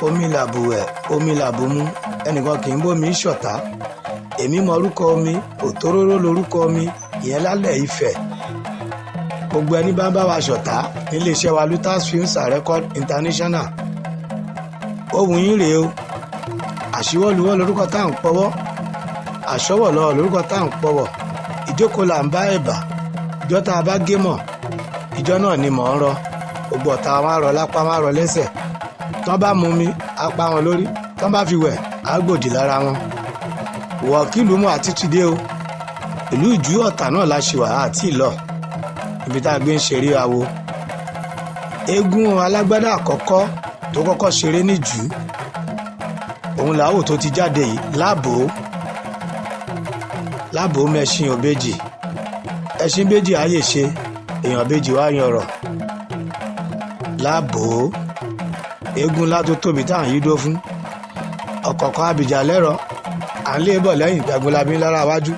Omi làbùwẹ̀, omi làbùmu, ẹnìkan kì í bómi ṣọ̀tá. Èmi mọ orúkọ omi, Òtóróró lorúkọ omi, ìyẹn lálẹ́ Ifẹ̀. Gbogbo ẹni bá ń bá wa ṣọ̀tá níléeṣẹ́ wa, Lutas Films and Record International, ohun yín rèé o. Àṣìwọ́luwọ́ lorúkọ tá à ń pọwọ́, àṣọwọ̀ lọ́wọ́ lorúkọ tá à ń pọwọ́. Ìjókòó là ń bá ẹ̀bà, ìjọ tá a bá gé mọ̀, ìjọ náà ni mò ń rọ. Gbogbo ọ̀tá wọn á rọ lápá, wọn á rọ lẹ́sẹ̀. Tán bá mú mi, á pa wọn lórí. Tán bá fi wẹ̀, á gbòdì lára wọn. Wọ̀kìlú mọ́ àti tìde o. Ìlú Ìjú Ọ̀tà náà la ṣì wà àti ìlọ ibi tá a gbé ń ṣeré awo. Eégún alágbádá àkọ́kọ́ tó kọ́kọ́ ṣeré níjù, òun làwò tó ti jáde yìí. Láàbò láàbò mẹ́ṣin òbejì, ẹṣin méjì ayè ṣe, èèyàn méjì wá yanrọ̀. Láàbò, eégún ńlá tó tóbi tá à ń yídó fún ọ̀kọ̀ọ̀kan abìjà lẹ́rọ, à ń lé bọ̀ lẹ́yìn Jagunlabi lára wájú.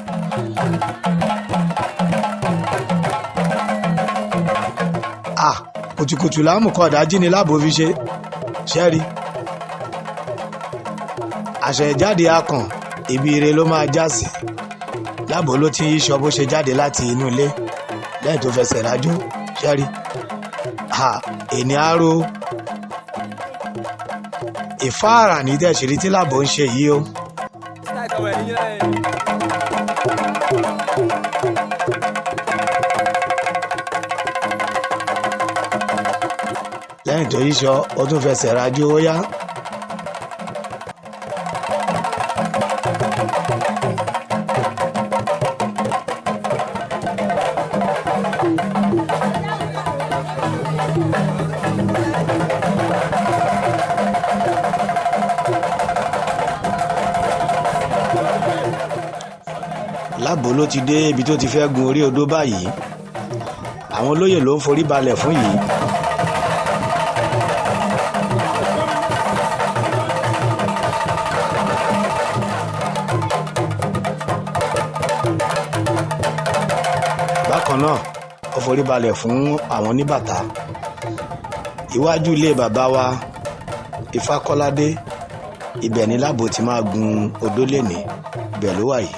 À kùtùkùtù láàmú kọ́ ọ̀dájí ni láàbò fi ṣe ṣẹ́rí. Àṣẹ ìjáde akàn, ibi ire ló máa já sí. Láàbò ló ti ń yíṣọ bó ṣe jáde láti inú ilé lẹ́yìn tó fẹsẹ̀ rájò ṣẹ́rí. À èní aró ìfáàrà ní tẹ̀sírí tí láàbò ń ṣe yìí o. Lẹ́yìn tó yíṣọ, ó tún fẹsẹ̀ rájò, ó yá. Láàbò ló ti dé ibi tó ti fẹ́ gun orí odó báyìí. Àwọn olóyè ló ń forí balẹ̀ fún yìí. Bákan náà, ó forí balẹ̀ fún àwọn oníbàtà. Iwájú ilé bàbá wa Ifákọ́ládé, ibẹ̀ ni Láàbò ti máa gun odó lénìí. Ibẹ̀ ló wà yìí.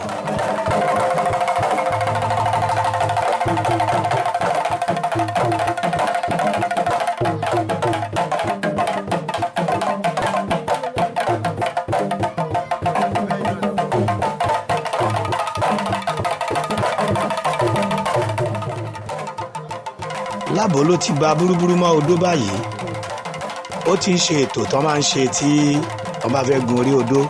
Láàbò ló ti ba búrúburú mọ́ odó báyìí. Ó ti ń ṣe ètò tó máa ń ṣe tí wọ́n bá fẹ́ gun orí odó.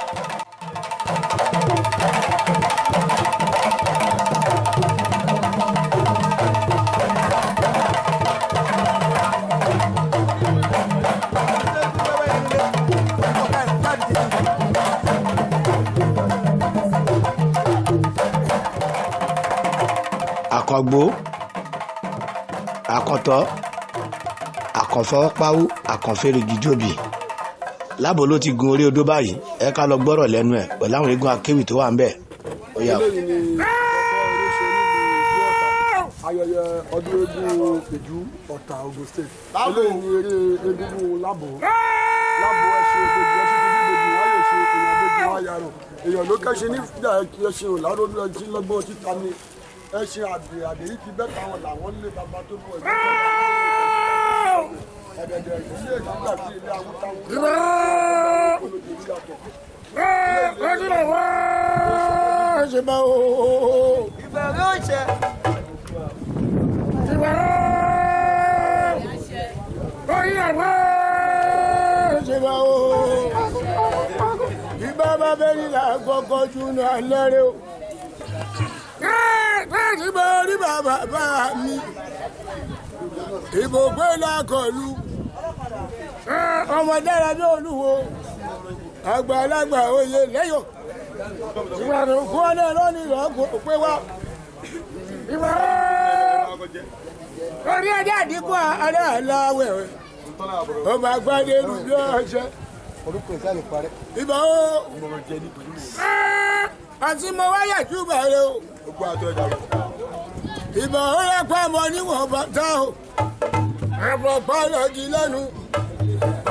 Àkàngbó, àkàntọ́, àkànfọwọ́páwú, àkànfẹ́rẹ́gìjòbì. Láàbò ló ti gun orí odó báyìí. Ẹ ká lọ gbọ́rọ̀ lẹ́nu ẹ̀ pẹ̀lú àwọn eégún akéwì tó wà ń bẹ̀. Ó yá. Eléyìí ni ọ̀pọ̀ eré ṣe nílùú Ìjú Ọ̀tà, ayẹyẹ ọdún eégún Ìjú Ọ̀tà, Ogun State. Eléyìí ni eré eégún Láàbò. Láàbò, ẹṣin òbejì, ẹṣin tó bíbejì wáyé ṣe, èèyàn bejì wáyà rò, èèyàn ló kẹ́ṣin níjà, ẹṣin ò láró, ẹṣin lọ́gbọ́n títa ni, ẹṣin àgbè àdèyí ti bẹ́ẹ̀ táwọn làwọn lé bàbá tó bọ̀ ẹ̀jẹ̀ ẹ̀dẹ̀dẹ̀ ilé ìgbà tí ilé awútáwú olójú yàtọ̀. Ìbẹ̀rẹ̀ òṣè. Ìbá bá bẹ́ẹ̀ ní àkọ́kọ́ jù náà lẹ́rẹ́ o. Láti bá rí bàbá bá mi. Ìbò pé lákọ̀lù. Ọmọ dára bí olúwo. Àgbàlagbà oyè lẹ́yọ̀. Ìwàrà òkú ọ̀nà lónìí lọ́kọ̀ pé wá. Orí ẹ̀dá àdínkù ará àláwẹ̀. Ọmọ àgbàdé rú bí ọ̀ṣẹ́. Ìbà o. Àti mo wáyà júbà rẹ o. Ìbà ó rẹ́pẹ́ mọ níwọ̀n bàtà o. Àpọ̀pọ̀ lọ́gì lẹ́nu.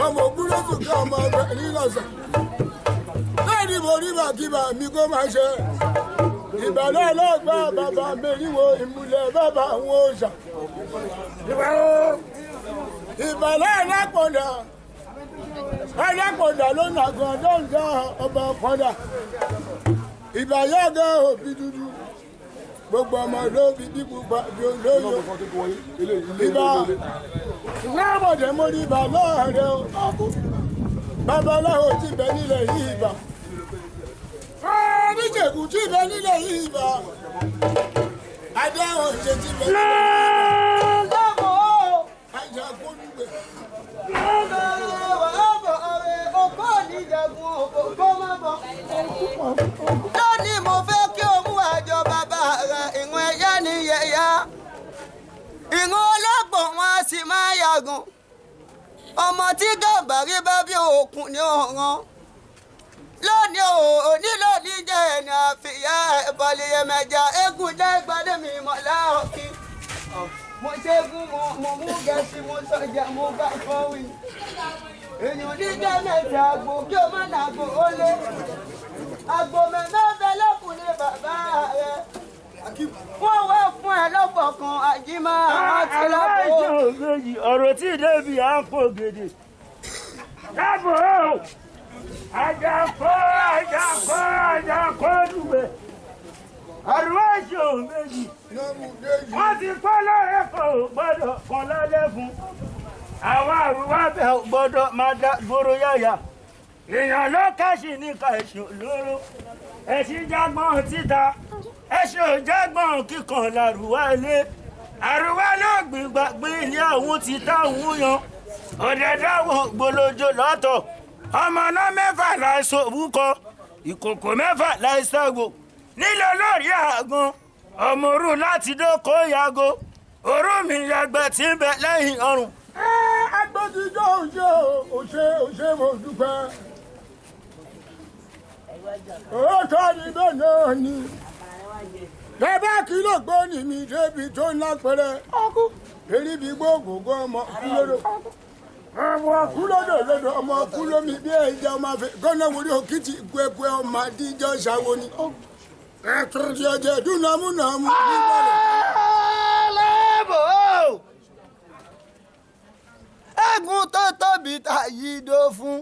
Ọmọ ògúnlọ́sùn kí ọmọ ọgbẹ́ nílọ̀sán. Lẹ́ẹ̀ni mo rí bàkíbà mi kó máa ṣe. Ìbàlẹ̀ ọlọ́gbà bàbá mẹ́rìnwó ìmùlẹ̀ bàbá àwọn òòṣà. Ìbàlẹ̀ alápọ̀dà alápọ̀dà ló nàgàn tó ń dá ọba pọ̀dà. Ìbàyẹ̀ gan òbí dúdú. Gbogbo ọmọ ló fi bí pupa bí olóyò. Ìbà lábọ̀dé mo rí ibà lọ́ọ̀rẹ́ o. Babaláwo ti bẹ nílẹ̀ yìí ibà. Oníṣègùn ti bẹ nílẹ̀ yìí ibà. Adáhùn ṣe ti bẹ nílẹ̀ yìí ibà. Àjà kó dùgbẹ̀. Lónìí mo fẹ́ kí o mú àjọ bàbá rẹ̀ ìwọ̀n ẹ̀yá ni yẹ̀yá. Ìwọ̀n ọlọ́gbọ̀n wọn a sì máa yàgàn. Ọmọ tí gàmbàrí bá bí òkun ní ọ̀ràn. Lónìí òní lónìí jẹ́ ẹni àfìyá ẹ̀bọ̀lìyẹ̀mẹ̀jà eégún jẹ́ ìgbàdé mi mọ̀ láòkì. Mo ṣẹ́gun mo mú gẹ̀ẹ́sì mo sọjà mo bá fọ́wì. Èèyàn ní jẹ́ mẹ́ta àgbò kí o má nàgbò ó lé. Àgbò mẹ́mẹ́fẹ́ lọ́kùnrin bàbá rẹ̀. Wọ́n wá fún ẹ lọ́pọ̀ kan àjímọ́ àti lábò. Aláìjọ òbejì ọ̀rọ̀ tí débi à ń pò gèdè. Lábò ó! Àjàkọ́ àjàkọ́ àjàkọ́ dùgbẹ̀. Àrùwáṣọ òbejì. Wọ́n ti kọ́ lọ́rẹ́ kan ò gbọ́dọ̀ kan lálẹ́ fún. Àwọn àrùwá bẹ̀ ò gbọ́dọ̀ máa dá gbòòrò yáyà. Èèyàn ló kẹ́sì ní ká ẹ̀sùn lóró. Ẹ̀sìn jágbọ́n títa. Ẹ̀sìn ò jágbọ́n kíkan làrùwá ilé. Àrùwá ló gbìngbà gbìn ilé àwọn ti táwọn yan. Ọ̀dẹ̀dáwọ̀ gbòlójó lọ́tọ̀. Ọmọ náà mẹ́fà láìsọ òbúkọ. Ìkòkò mẹ́fà láìsàgbò. Nílò lórí àgàn. Ọmọ òru láti dóko yago. Òru mi yàgbẹ́ tí ń bẹ lẹ́yìn ọrùn. Agbẹ́jíjọ́ òṣè òṣè òṣè mo dúpẹ́. Òótọ́ ni bẹ́ẹ̀ náà ni. Bàbá kìlọ̀ gbọ́ ni mi débi tó ń lápẹ̀rẹ̀. Èrí bí gbogbogbò ọmọ kúlódò. Ọmọ kúlódò lódò ọmọ kúlómi bí ẹja ọmọ afẹ. Gọ́nà wòlé òkìtì gbẹgbẹ ọmọ àdíjọ́ ṣàwo ni. Ẹ̀tún ti ọjọ́ dúnàmúnàmú nígbà rẹ̀. Lábò. Eégún tó tóbi tàyídó fún.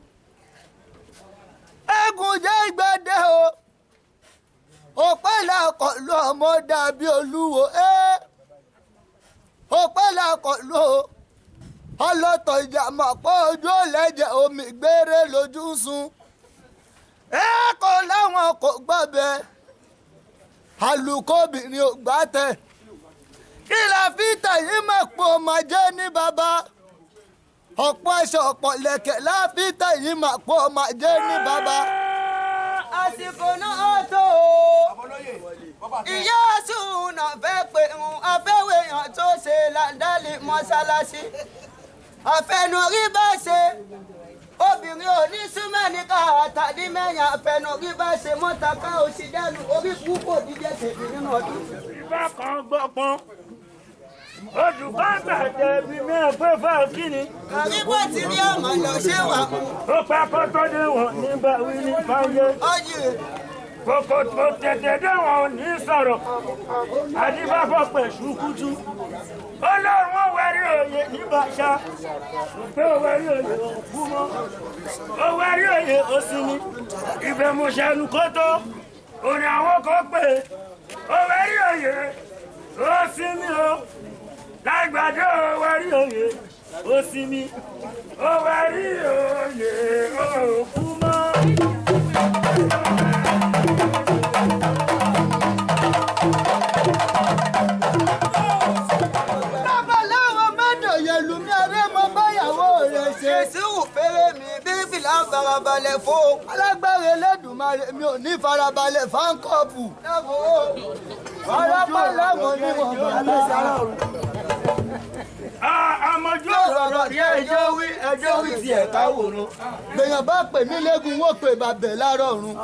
Eégún jẹ́ ìgbẹ́dẹ́ o. Òpè làkọ̀lù ọmọ dàbí olúwo ẹ́. Òpè làkọ̀lù o. Ọlọ́tọ̀ ìjàmọ̀ pọ̀ ojú ọ̀lẹ́jẹ̀ omi gbére lójú ń sun. Ẹ kò láwọn kò gbọ́bẹ̀. Àlùkòbìnrin ò gbà tẹ̀. Kí la fi tẹ̀yìn mọ̀ pé ó máa jẹ́ ní bàbá? Ọ̀pọ̀ aṣọ ọ̀pọ̀ lẹ̀kẹ̀ la fi tẹ̀yìn mọ̀ pé ó máa jẹ́ ní bàbá. Àsìkò náà tó o. Ìyá Sùnà fẹ́ pé ń afẹ́wéyàn tó ṣe làǹdálì mọ́ṣáláṣí. Àfẹnurí bá ṣe. Obìnrin ò ní súnmọ́ ní ká àtàdí mẹ́yìn àfẹnurí bá ṣe mọ́ta ká òsì dẹ́nu orí púpọ̀ jíjẹ́ tèmi nínú ọdún. Ìbá kan gbọ́pọ́n. Oṣù kan gbàjẹ́ bí mẹ́ẹ̀pẹ́ fáà kíni. Àríwó ti rí ọmọ lọ ṣé wà mú. Ó pẹ́ kó tó dé wọn nígbà wí ní fáyé. Ọyẹ. Kòkò tó tètè dé wọn ò ní sọ̀rọ̀. Àdìbàbọ̀ pẹ̀sù kútú. Ọlọ́run ó wẹ̀rí òye nígbà ṣá. Pé ó wẹ̀rí òye òkú mọ́. Ó wẹ̀rí òye òsínmi. Ìbẹ̀mùsẹ̀lù kó tó. Òní àwọn kan pè é. Ó wẹ̀rí òye òsínmi o. Lágbàdo ó wẹ̀rí òye òsínmi. Ó wẹ̀rí òye òkú mọ́. Babaláwo mẹ́dọ̀yẹ̀ lùmí aré mọ báyàwó rẹ̀ ṣe. Ṣèṣirò fèrè mi bíbélà ń farabalẹ̀ fún. Alágbára Elédùmarè mi ò ní farabalẹ̀ fáńkọ́ọ̀pù. Farapàlà mọ̀ ní wọ̀n bàbá sára. Àmọ̀jú ọ̀rọ̀ rí ẹjọ́ wí ẹjọ́ wí tiẹ̀ káwòrán. Gbèyàn bá pè mí léegun wọ́n pè bàbẹ̀ láàárọ̀ ọ̀run.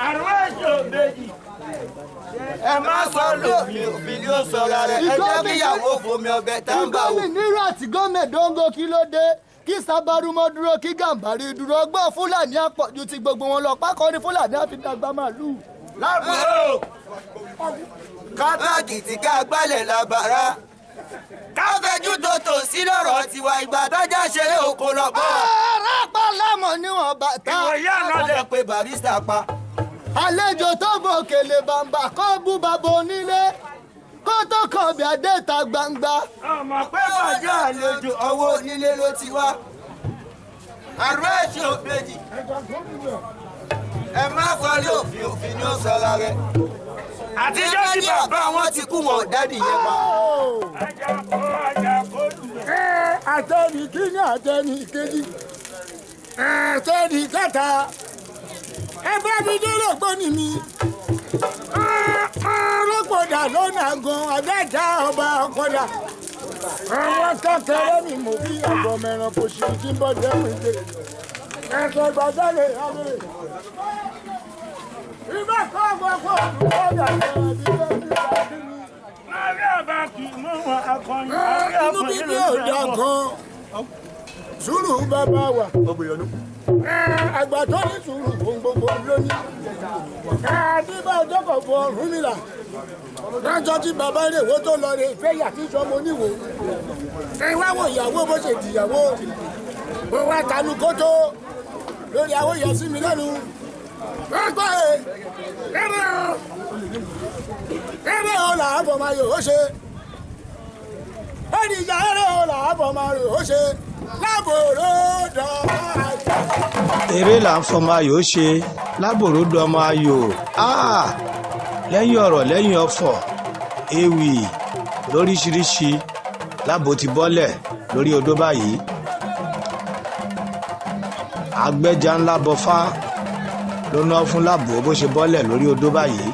Àrùn ẹ̀jọ̀ méjì. Ẹ má sọ lófin, òfin ni ó sọra rẹ̀. Ẹ jẹ́ kíyàwó fomi ọbẹ̀ tá ń bà wò. Ìgbómìnira àti gómìnà kí ló dé kí sábàrúmọ dúró, kí gàǹbàrí dúró? Ọgbọ́n Fúlàní àpọ̀jù ti gbogbo wọn lọ, pákó ni Fúlàní àfi dàgbà màlúù. Lábúrò kátàkìtì ká gbálẹ̀ làbàrà káfẹ́jú tó tò sí lọ́rọ̀ tiwa, ìgbà tájà ṣeré oko lọ́gbọ́n. Arápá lámọ̀ níwọ̀n bàtà. Ìwòye àná lẹ pé barista pa. Àlejò tó bọ̀ òkèlè bàǹbà kó bú bàbá onílé kó tó kàn bí adéta gbangba. Ọmọ pé bàjẹ́ àlejò, ọwọ́ onílé ló ti wá. Àrùn ẹ̀ṣẹ̀ òbejì. Ẹ má sọ lé òfin, òfin ni ó sọra rẹ̀. Àtijọ́ tí bàbá Bàbá wọn ti kú, wọn ò dádì yẹn pa. Àjàkó àjàkó lùwẹ̀. Àtẹnì kíní, àtẹnì kejì, àtẹnì kẹta, ẹ bá mi délé gbóni mi ọlọ́pọ̀dà lọ́nà gan abẹ́ta ọba ọkọ̀dà àwọn kékeré ni mo fi àbọ̀ mẹ́ran kò sí kí n bọ́ dẹ́kun ìgbé ẹ̀sẹ̀ gbàdálẹ̀ abẹ́rẹ́ ìbá kọ́ ọgbọ́n kó olùkọ́ Maria bá kì í mú wọn akọrin. Inú bíbí ò dá kan, sùúrù bàbá wa. Àgbà tó ní sùúrù, ohun gbogbo lóní. Àdìbà ọjọ́ kan fún Ọ̀rúnmìlà lọ́jọ́ tí bàbá rẹ̀ wo tó lọ rè fẹ́yà tí sọmọ oníwò. Ẹ wá wo ìyàwó bó ṣe dìyàwó, mo wá tanu kótó lórí àwọn ìyá sí mi lẹ́nu. Gbọ́gbọ́ ẹ rẹ́rẹ́ o, rẹ́rẹ́ o là á fọ máa yòó ṣe. Ẹnìjà rẹ́rẹ́ o là á fọ máa yòó ṣe lábòrò dọ̀ọ́ àti. Eré là ń fọmọ ayò ṣe lábòrò dọmọ ayò. Ah! Lẹ́yìn ọ̀rọ̀, lẹ́yìn ọ̀fọ̀, ewì lóríṣiríṣi, lábo ti bọ́lẹ̀ lórí odó báyìí. Agbẹ́ja ńlá bọfá ló ná fún lábo bó ṣe bọ́lẹ̀ lórí odó báyìí.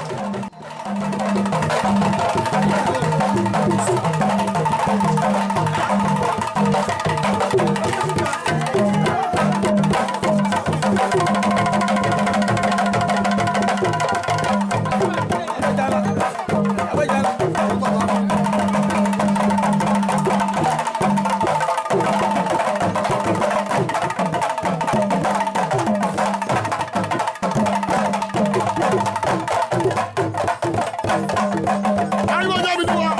Ariwo ọjọ́ mi ni wọ́n,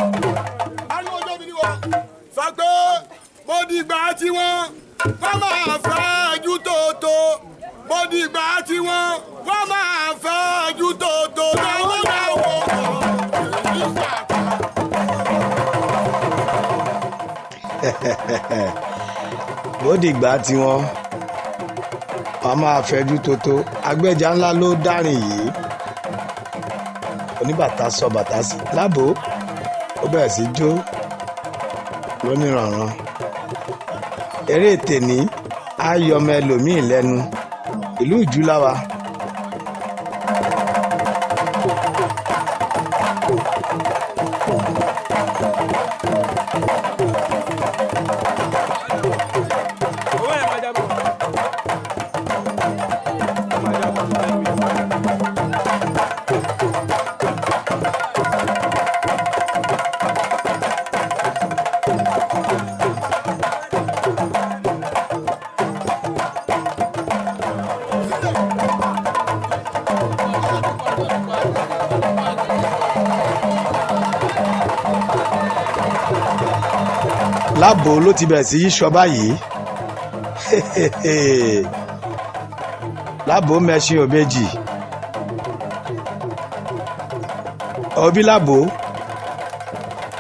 ariwo ọjọ́ mi ni wọ́n sọ pé mo dìgbà tí wọ́n wọ́n máa fẹ́ ju tòótó, mo dìgbà tí wọ́n wọ́n máa fẹ́ ju tòótó lọ́wọ́ lọ́wọ́. Bódìgbà tiwọn wọn máa fẹjú tótó. Agbẹjà ńlá ló dárìn yìí, oníbàtà sọ bàtà sí lábò, ó bẹ̀rẹ̀ sí jó lóníranran. Eré tèní á yọmọ ẹlòmíín lẹ́nu. Ìlú Ìjú láwa. Lábo ló ti bẹ̀rẹ̀ sí í sọ báyìí. Lábo mẹ́sìn òbejì òbí lábo.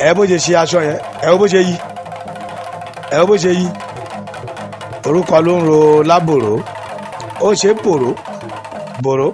Ẹ bó ṣe ṣe aṣọ yẹn, ẹ bó ṣe yí, ẹ bó ṣe yí. Orúkọ ló ń ro lábòrò, ó ṣe bòrò bòrò.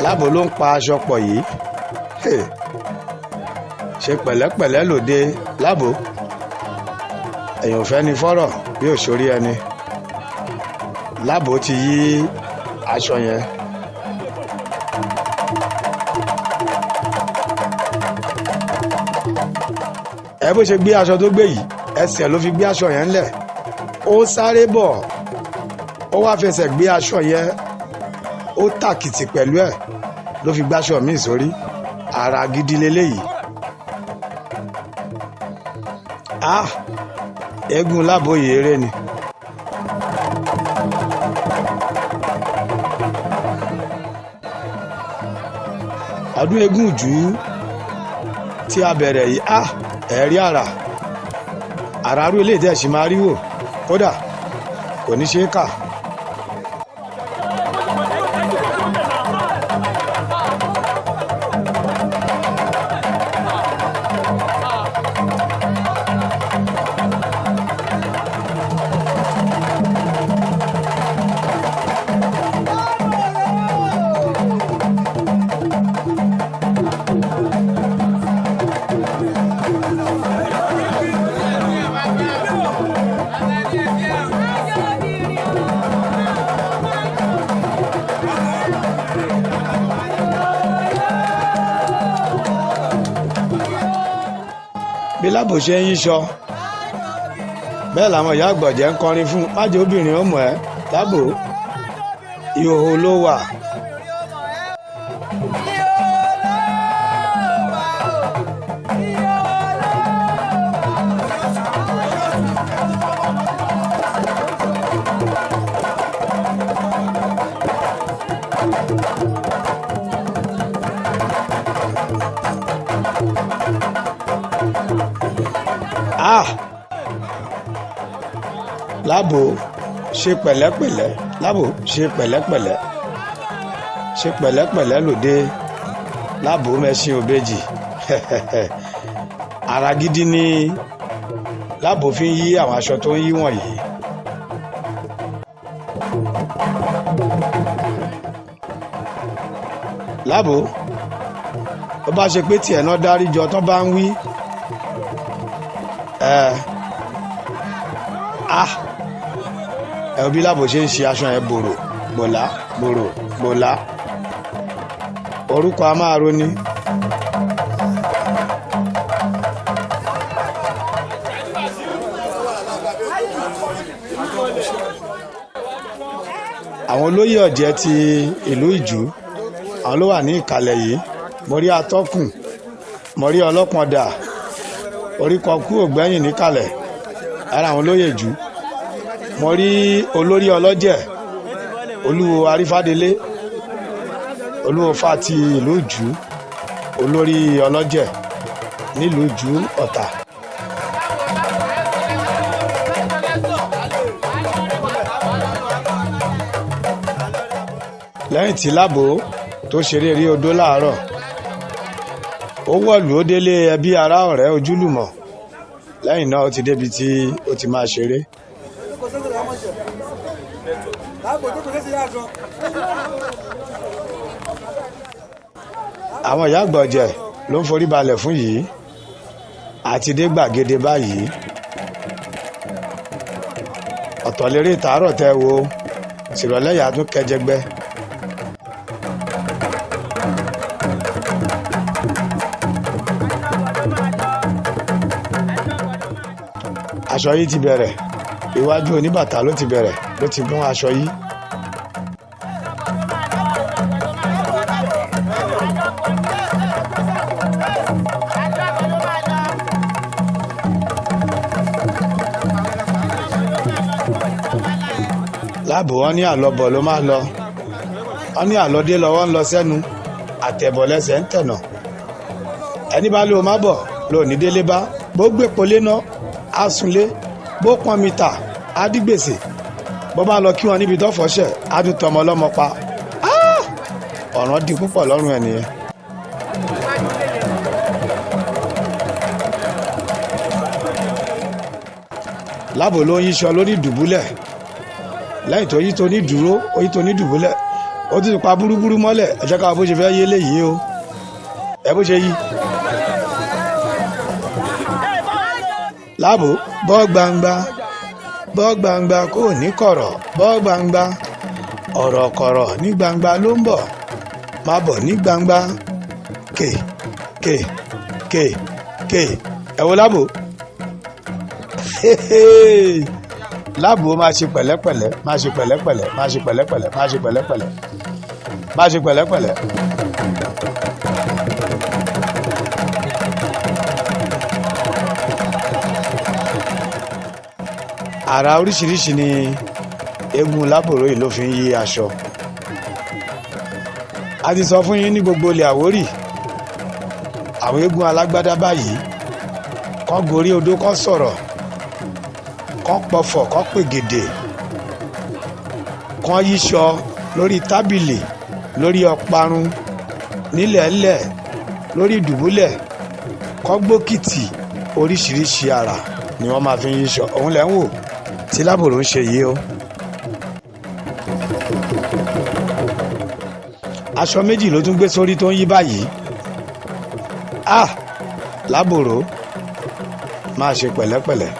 Lábo ló ń pa aṣọ pọ̀ yìí. Hey. Ṣe pẹ̀lẹ́pẹ̀lẹ́ lòde lábo. Èèyàn ò fẹ́ ni fọ́rọ̀ bí òṣòrí ẹni. Lábo ti yí aṣọ yẹn. Ẹ bó ṣe gbé aṣọ tó gbé yìí, ẹsẹ̀ ló fi gbé aṣọ yẹn ńlẹ̀. Ó sáré bọ̀, ó wá fẹsẹ̀ gbé aṣọ yẹn, ó tàkìtì pẹ̀lú ẹ̀ ló fi gbáṣọ míì sórí. Ara gidi leléyìí. Ah, eégún lábo yìí eré ni. Ọdún eégún Ìjú tí a bẹ̀rẹ̀ yìí, ah, ẹ̀rí àrà àràrú eléyìí tẹ̀ sì máa rí wò, kódà kò ní ṣe é kà. Bí Lábo ṣe ń yíṣọ bẹ́ẹ̀ làwọn ìyá àgbọ̀jẹ̀ ń kọrin fún un, májè obìnrin ó mọ̀ ẹ́ Lábo, ìhòòhò ló wà. Ah, Lábo ṣe pẹ̀lẹ́pẹ̀lẹ́, Lábo ṣe pẹ̀lẹ́pẹ̀lẹ́, ṣe pẹ̀lẹ́pẹ̀lẹ́ lòde Lábo mẹ́ṣin òbejì. Ara gidi ni Lábo fi ń yí àwọn aṣọ tó ń yí wọ̀nyí. Lábo ó bá ṣe pé tiẹ̀ náà dárí jọ tán bá ń wí. Ẹ bí Lábo ṣe ń ṣe aṣọ yẹn bòrò gbòlá bòrò gbòlá, orúkọ a máa roni. Àwọn olóyè ọ̀jẹ̀ ti ìlú Ìjú àwọn ló wà ní ìkàlẹ̀ yìí. Mo rí atọ́kùn, mo rí ọlọ́pọ̀ndà, orí kan kú ògbẹ́yìn níkàlẹ̀ ara àwọn olóyè Ìjú. Mo rí olórí ọlọ́jẹ̀ Olúwo Arífádélé, Olúwo Fá ti ìlú Ìjú, olórí ọlọ́jẹ̀ nílùú Ìjú Ọ̀tà. Lẹ́yìn tí Lábo tó ṣeré rí odó láàárọ̀, ó wọ̀lú ó délé ẹbí ará ọ̀rẹ́ ojúlùmọ̀. Lẹ́yìn náà ó ti débi tí ó ti máa ṣeré. Àwọn ìyá àgbọ̀jẹ̀ ló ń forí balẹ̀ fún yìí àti dé gbàgede báyìí. Ọ̀tọ̀ lérè tàárọ̀ tẹ́ wo tìrọ̀lẹ́ yà tún kẹjẹgbẹ́. Aṣọ yìí ti bẹ̀rẹ̀, iwájú oníbàtà ló ti bẹ̀rẹ̀ ló ti gún aṣọ yìí. Láàbò wọn ní àlọ́bọ̀ ló máa lọ, wọn ní àlọ́dé lọ́wọ́ ń lọ sẹ́nu, àtẹ̀bọ̀ lẹ́sẹ̀ ń tẹ̀nà. Ẹni bá lóo má bọ̀ lóò ní délé bá, bó gbépo léná á sunlé, bó pọn mi tà á dí gbèsè, bó bá lọ kí wọn níbi tó fọṣẹ á tún tọmọ ọlọ́mọ pa. Ọ̀ràn di púpọ̀ lọ́rùn ẹ̀ nìyẹn. Láàbò ló ń yíṣọ lórí ìdùbúlẹ̀, lẹ́yìn tó yí tó ní dúró ó yí tó ní dùbúlẹ̀, Ó ti pa búrúburú mọ́lẹ̀. Ẹ jẹ́ ká bó ṣe fẹ́ yé léyìí o, ẹ bó ṣe yí. Láàbò bọ́ gbangba, bọ́ gbangba kò ní kọ̀rọ̀, bọ́ gbangba ọ̀rọ̀ kọ̀rọ̀ ní gbangba ló ń bọ̀, má bọ̀ ní gbangba. Kè kè kè kè, ẹ wo láàbò. Láàbò máa ṣe pẹ̀lẹ́pẹ̀lẹ́, máa ṣe pẹ̀lẹ́pẹ̀lẹ́, máa ṣe pẹ̀lẹ́pẹ̀lẹ́, máa ṣe pẹ̀lẹ́pẹ̀lẹ́, máa ṣe pẹ̀lẹ́pẹ̀lẹ́. Àrà oríṣiríṣi ni eégún lábòrò yìí ló fi ń yí aṣọ. A ti sọ fún yín ní gbogbo ilẹ̀ Àwórì, àwọn eégún alágbádá báyìí kọ́ gorí odó, kọ́ sọ̀rọ̀, kọ́ pọ̀fọ̀, kọ́ pègèdè, kọ́ yíṣọ lórí tábìlì, lórí ọparun, nílẹ̀ẹ́lẹ̀, lórí ìdùbúlẹ̀, kọ́ gbókìtì. Oríṣiríṣi àrà ni wọ́n máa fi ń yíṣọ. Òun lẹ́ ń wò tí lábòrò ń ṣe yìí o. Aṣọ méjì ló tún gbé sórí tó ń yí báyìí. Ah, lábòrò máa ṣe pẹ̀lẹ́pẹ̀lẹ́.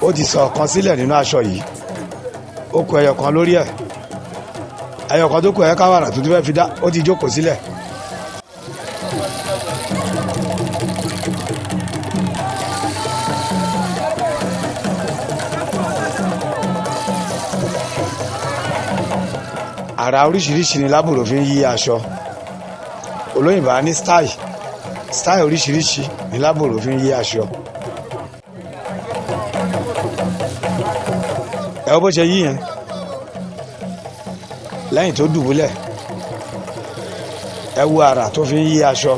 Ó ti sọ ọ̀kan sílẹ̀ nínú aṣọ yìí, ó kù ẹyọ kan lórí ẹ̀. Ẹyọ kan tó kù ẹ̀ káwàrà tó tún fẹ́ fi dá, ó ti jókòó sílẹ̀. Àrà oríṣiríṣi ni lábòrò fi ń yí aṣọ. Olóyìnbó á ní style, style oríṣiríṣi ni lábòrò fi ń yí aṣọ. Ẹ wo bó ṣe yí yẹn lẹ́yìn tó dùbúlẹ̀. Ẹ wo àrà tó fi ń yí aṣọ.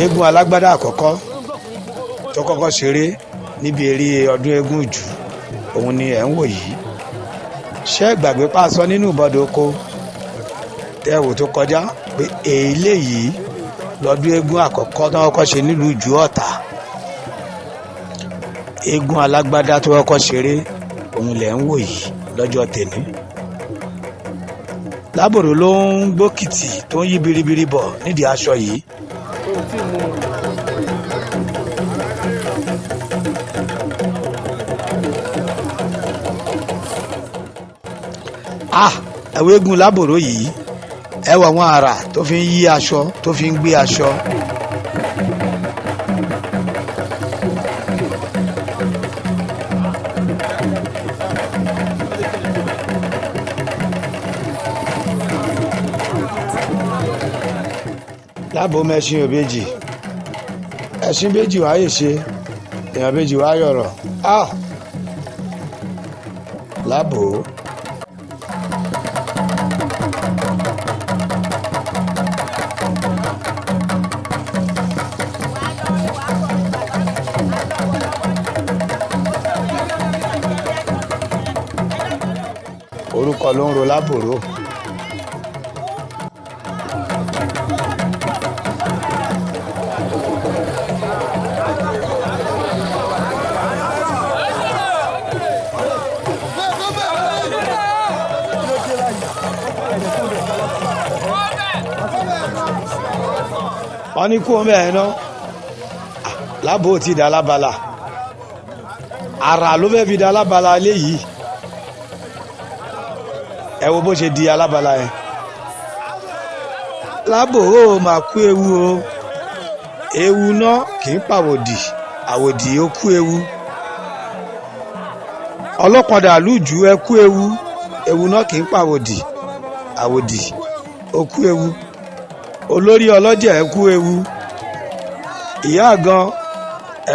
Eégún alágbádá àkọ́kọ́ tó kọ́kọ́ ṣeré níbi eré ọdún eégún Ìjú, òun ni ẹ̀ ń wò yìí. Ṣé ẹ gbàgbé pàṣọ nínú ìbọdọ̀ oko tẹ́ wò tó kọjá pé eléyìí lọ́dún eégún àkọ́kọ́ tó kọ́kọ́ ṣe nílùú Ìjú Ọ̀tà? Eégún alágbádá tó kọ́kọ́ ṣeré, òun lẹ̀ ń wò yìí lọ́jọ́ tèmi. Lábòrò ló ń gbókìtì tó ń yí biribiri bọ̀ nídìí aṣọ yìí. Ah, ẹ̀wọ̀ eégún lábòrò yìí, ẹ wọ àwọn àrà tó fi ń yí aṣọ, tó fi ń gbé aṣọ. Láàbò mẹ́ṣin òbejì, ẹṣin méjì wáyé ṣe èèyàn méjì wá yọ̀rọ̀. Ah, láàbò. Orúkọ ló ń ro lábòrò. Wọ́n ní kú ọmọ ẹ̀ ná lábò tí da lábala, àrà ló fẹ́ fi da lábala léyìí. Ẹ wo bó ṣe di alábala yẹn. Lábò ó máa kú ewu o. Ewu náà kì í pàwòdì, àwòdì ó kú ewu. Ọlọ́pàá lùjù, ẹ kú ewu. Ewu náà kì í pàwòdì, àwòdì ó kú ewu. Olórí ọlọ́jẹ̀, ẹ kú ewu. Ìyá àgan,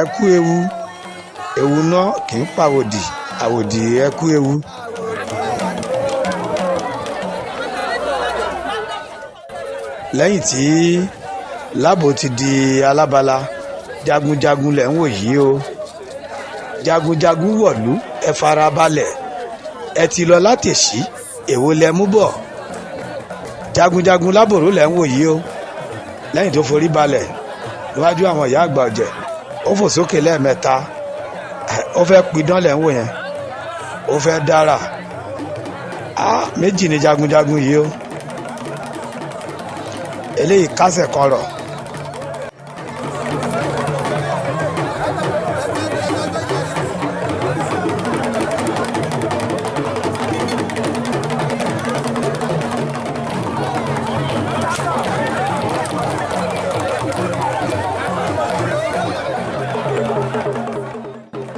ẹ kú ewu. Ewu náà kì í pàwòdì, àwòdì, ẹ kú ewu. Lẹ́yìn tí lábò ti di alábala, jagunjagun lẹ̀ ń wò yìí o. Jagunjagun wọ̀lú, ẹ farabalẹ̀, ẹ ti lọ látẹ̀sí, èwo lẹ mú bọ̀? Jagunjagun lábòrò lẹ̀ ń wò yìí o. Lẹ́yìn tó forí balẹ̀ níwájú àwọn ìyá àgbà ọ̀jẹ̀, ó fò sókè lẹ́ẹ̀mẹ́ta. Ó fẹ́ pidán lẹ̀ ń wò yẹn, ó fẹ́ dára. Á méjì ni jagunjagun yìí o. Eléyìí kásẹ̀ kan rọ̀.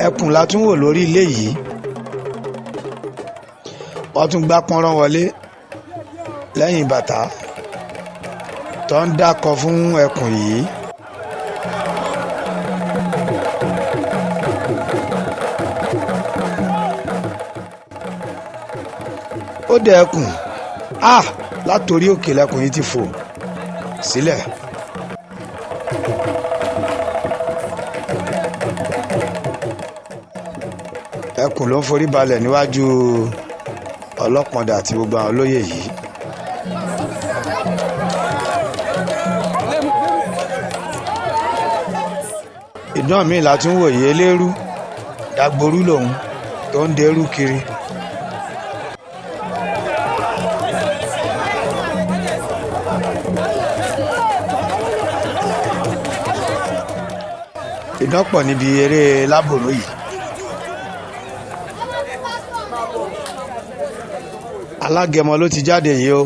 Ẹkùn la tún wò lórí ilé yìí. Wọ́n tún gbá pọ́nrán wọlé lẹ́yìn bàtà tó ń dákọ fún ẹkùn yìí. Ó dẹ ẹkùn a látòrí òkè lẹkùn yìí ti fò sílẹ̀. Ẹkùn ló ń forí balẹ̀ níwájú ọlọ́pọ̀ndà àti gbogbo àwọn olóyè yìí. Ìdán míì la tún wò yìí, eléérú dagboru lòun tó ń derú kiri. Ìdán pọ̀ níbi eré lábòrò yìí. Alágẹmọ ló ti jáde yìí o.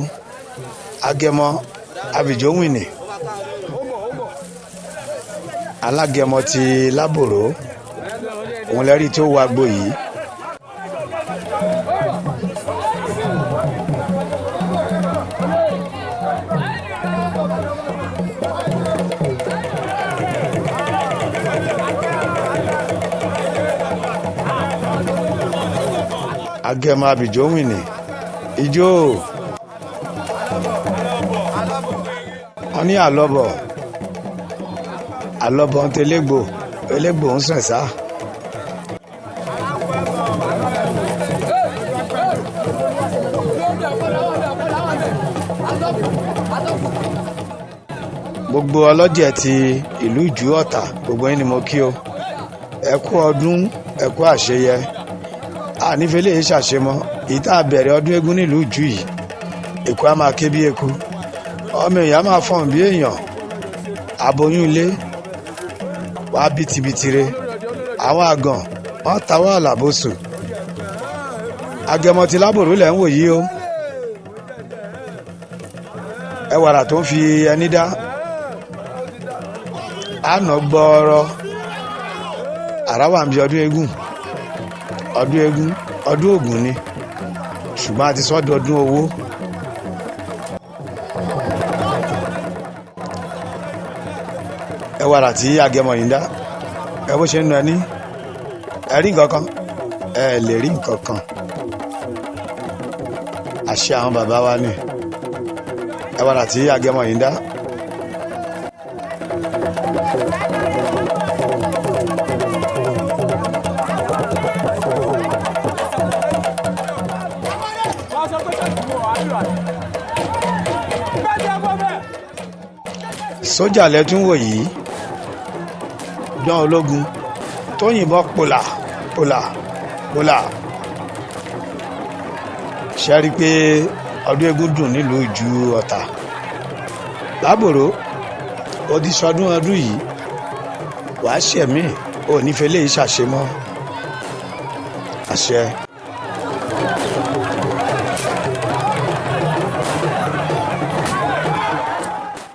Agẹmọ abìjówìnì, alágẹmọ ti lábòrò, òun lẹ́rí tó wọ agbo yìí. Agẹmọ abìjówìnì ijó wọn ní àlọ́bọ̀ àlọ́bọ̀ ń tẹlẹ́gbò elégbò ń sàn sá. Gbogbo ọlọ́jẹ̀ ti ìlú Ìjú Ọ̀tà, gbogbo yín ni mo kí o. Ẹ kú ọdún, ẹ kú àṣeyẹ. Ànífẹ́ lè ṣàṣemọ́ èyí tá a bẹ̀rẹ̀ ọdún eégún nílùú Ìjú yìí. Èkó á máa ké bí eku, ọmọ èèyàn á máa fọhùn bí èèyàn. Aboyún ilé wàá bìtìbìtìre, àwọn àgàn wọn tawọ́ àlàbòsù. Agẹmọ ti lábòrò lẹ̀ ń wò yìí o. Ẹ wàrà tó ń fi ẹni dá àná gbọ́ọ́rọ́. Àrà wà ń bí ọdún eégún, ọdún eégún, ọdún Ògún ni, ṣùgbọ́n a ti sọ́ dọdún owó. Ẹ wàrà tí agẹmọ yìí ń dá, ẹ bó ṣe ń nu ẹni, ẹ rí nǹkan kan, ẹ lè rí nǹkan kan. Àṣẹ àwọn bàbá wa ni. Ẹ wàrà tí agẹmọ yìí ń dá. Sójà lẹ́tún wò yìí, dán ológun tó yìnbọn pòlà pòlà pòlà. Ṣe rí i pé ọdún eégún dùn nílùú Ìjú Ọ̀tà lábòrò? Ó ti sọdún ọdún yìí, wàá ṣẹ̀mí ò ní fẹ́ lè ṣàṣemọ́ àṣẹ.